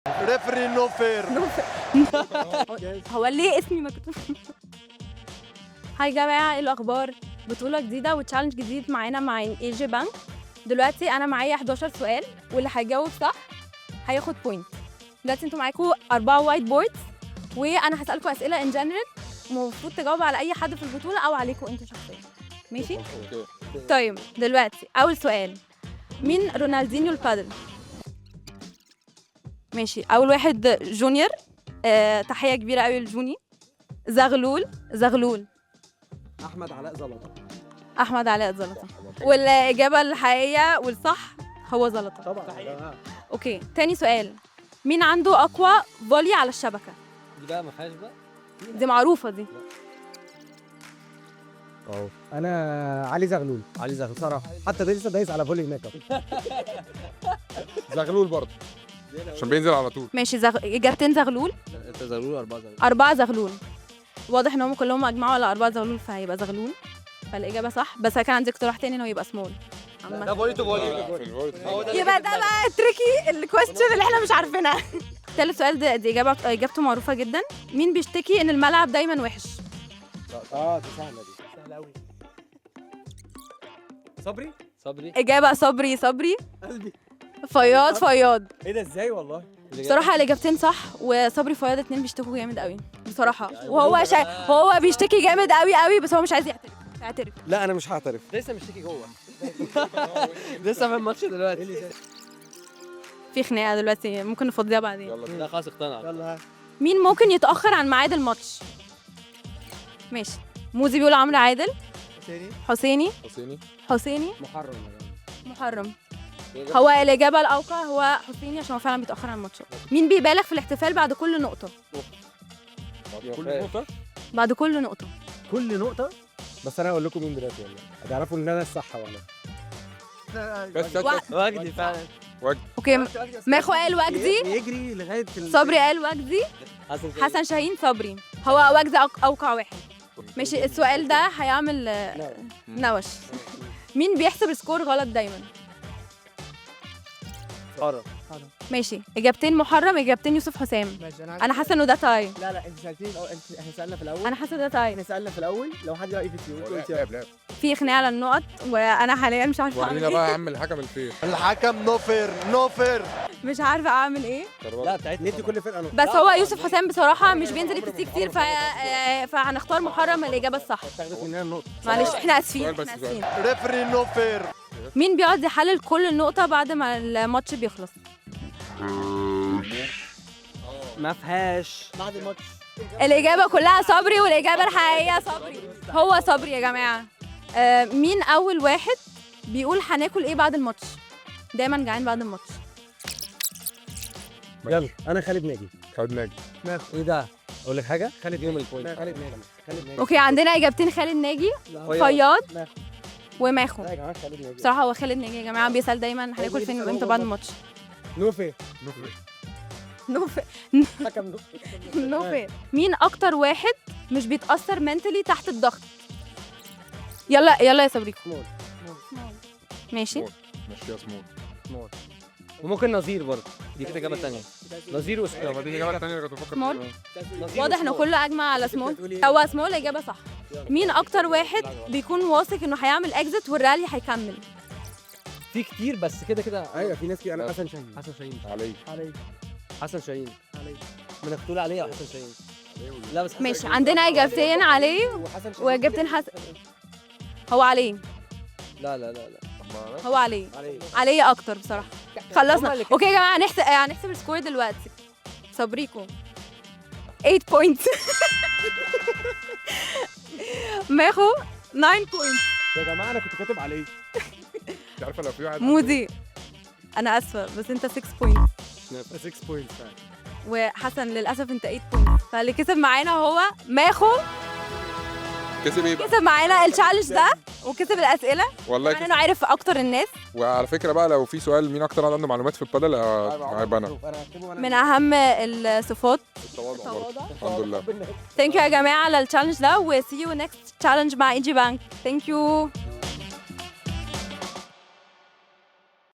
Referee no fair. هو ليه اسمي مكتوب؟ Hi يا جماعه، ايه الاخبار؟ بطوله جديدة و challenge جديد معانا مع EG Bank. دلوقتي انا معايا 11 سؤال، واللي هيجاوب صح هياخد point. دلوقتي انتوا معاكم 4 white boards، وانا هسالكم اسئلة in general، المفروض تجاوبوا على اي حد في البطولة او عليكم انتوا شخصيا، ماشي؟ طيب، دلوقتي اول سؤال: مين رونالدينيو البادل؟ ماشي، اول واحد جونيور. تحية كبيرة قوي لجوني. زغلول، زغلول. احمد علاء زلطه. احمد علاء زلطه، والاجابة الحقيقية والصح هو زلطه. طبعا آه. okay، تاني سؤال: مين عنده اقوى volley على الشبكه؟ دي بقى ما فيهاش بقى. دي معروفة دي. اهو انا علي زغلول. علي زغلول. صراحة حتى ده لسه دايس على volley هناك أهو. زغلول برضه عشان بينزل على طول. ماشي، اجابتين زغلول. انت زغلول، 4 زغلول. 4 زغلول. واضح ان هم كلهم اجمعوا على 4 زغلول، فهيبقى زغلول، فالاجابه صح، بس كان عندي اقتراح تاني انه يبقى سمول عامة. ده volley to volley. في ال volley. يبقى ده بقى tricky ال question اللي احنا مش عارفينها. تالت سؤال ده، دي اجابته معروفة جدا: مين بيشتكي ان الملعب دايما وحش؟ اه، دي سهلة دي. سهل قوي. صبري. صبري. اجابه صبري، صبري. قلبي. فياض، فياض. ايه ده؟ ازاي والله؟ بصراحة الاجابتين صح، وصبري فياض اتنين بيشتكوا جامد قوي بصراحه، وهو هو بيشتكي جامد قوي قوي، بس هو مش عايز يعترف، يعترف. لا، انا مش هعترف. لسه مشتكي جوه، لسه في الماتش دلوقتي. في خناقه دلوقتي ممكن نفضيها بعدين. يلا. لا خلاص، اقتنع. يلا. مين ممكن يتاخر عن ميعاد الماتش؟ ماشي، موزي بيقول عمرو عادل. حسيني. حسيني. حسيني. حسيني. محرم يا جماعة. محرم. هو الإجابة الأوقع هو حسيني، عشان هو فعلا بيتأخر عن الماتشات. مين بيبالغ في الاحتفال بعد كل نقطة؟ كل نقطة. بعد كل نقطة. كل نقطه، بس انا هقول لكم مين دلوقتي والله، هتعرفوا ان انا الصح والله. بس بس. وجدي فعلا. okay، ماخو قال وجدي. بيجري لغاية صبري قال وجدي. حسن شاهين. حسن شاهين، صبري. هو وجدي أوقع واحد. ماشي، السؤال ده هيعمل نوش. مين بيحسب ال score غلط دايما؟ حرم. ماشي، إجابتين محرم، إجابتين يوسف حسام. ماشي، انا أنا حاسة إنه ده tie. لا لا، انت سالتيني الأول، انت احنا سالنا في الاول. أنا حاسة ده tie. احنا سالنا في الاول لو حد راي في وانت قلت يلا. لعب لعب. في خناقة على النقط، وأنا حاليا مش عارفة أعمل ورينا إيه. بقى يا عم الحكم ال fair. الحكم no fair، no fair. مش عارفة أعمل إيه. لا، بتاعتنا. ندي كل فرقه نقطه. بس هو يوسف حسام بصراحة مش بينزل FC كتير، فهنختار محرم الإجابة الصح. تاخدت مننا النقطه. معلش، احنا آسفين. سؤال بس. احنا سؤال. آسفين. Referee no fair. مين بيقعد يحلل كل نقطة بعد ما الماتش بيخلص؟ ما فيهاش. بعد الماتش. الإجابة كلها صبري، والإجابة الحقيقية صبري، هو صبري يا جماعة. مين أول واحد بيقول هناكل إيه بعد الماتش؟ دايما جعان بعد الماتش. يلا، انا خالد ناجي. خالد ناجي. ايه ده؟ اقول لك حاجة؟ خالد يوم ناجي. ال point. خالد ناجي، خالد ناجي. okay، عندنا إجابتين خالد ناجي، فياض ماخو. وماخو. لا يا جماعه، خالد ناجي. بصراحة هو خالد ناجي يا جماعة، بيسأل دايما هناكل فين وإمتى بعد الماتش. no fair. no fair. no fair. حكم no fair. no fair. مين اكتر واحد مش بيتاثر mentally تحت الضغط؟ يلا يلا يا صبريكو. سمول. ماشي. مشيها سمول. وممكن نظير برضه، دي كده اجابه ثانية، نظير وسمول. طب دي الإجابة الثانية اللي كنت بفكر سمول. فيها. نظير واضح ان وسمول. كله اجمع على سمول. هو سمول، اجابه صح. مين اكتر واحد بيكون واثق انه هيعمل exit وال rally هيكمل؟ في كتير، بس كده كده. ايوه، في ناس كتير. انا حسن شاهين. حسن شاهين. علي. علي. حسن شاهين. علي. ما انا عليه وحسن شاهين. لا بس حسن ماشي، شاهين. عندنا اجابتين عليه وحسن شاهين. واجابتين حسن. هو عليه. لا لا لا لا. هو عليه. عليه. عليه اكتر بصراحه. خلصنا. هما اللي okay يا جماعه، هنحسب ال score دلوقتي. صبريكو 8 points، ماخو 9 points. يا جماعه، انا كنت كاتب عليه. انت عارفه لو في واحد مودي، انا اسفه بس انت 6 points. 6 points فعلا. وحسن للاسف انت 8 points، فاللي كسب معانا هو ماخو. كسب ايه بقى؟ كسب معانا ال challenge ده وكسب الاسئله. والله مع كسب. انه عارف اكتر الناس. وعلى فكرة بقى، لو في سؤال مين اكتر واحد عنده معلومات في البادل هيبقى انا. انا هكتبه وانا من اهم الصفات التواضع برضه. الحمد لله. thank you يا جماعة على ال challenge ده، و see you next challenge مع EG Bank. thank you.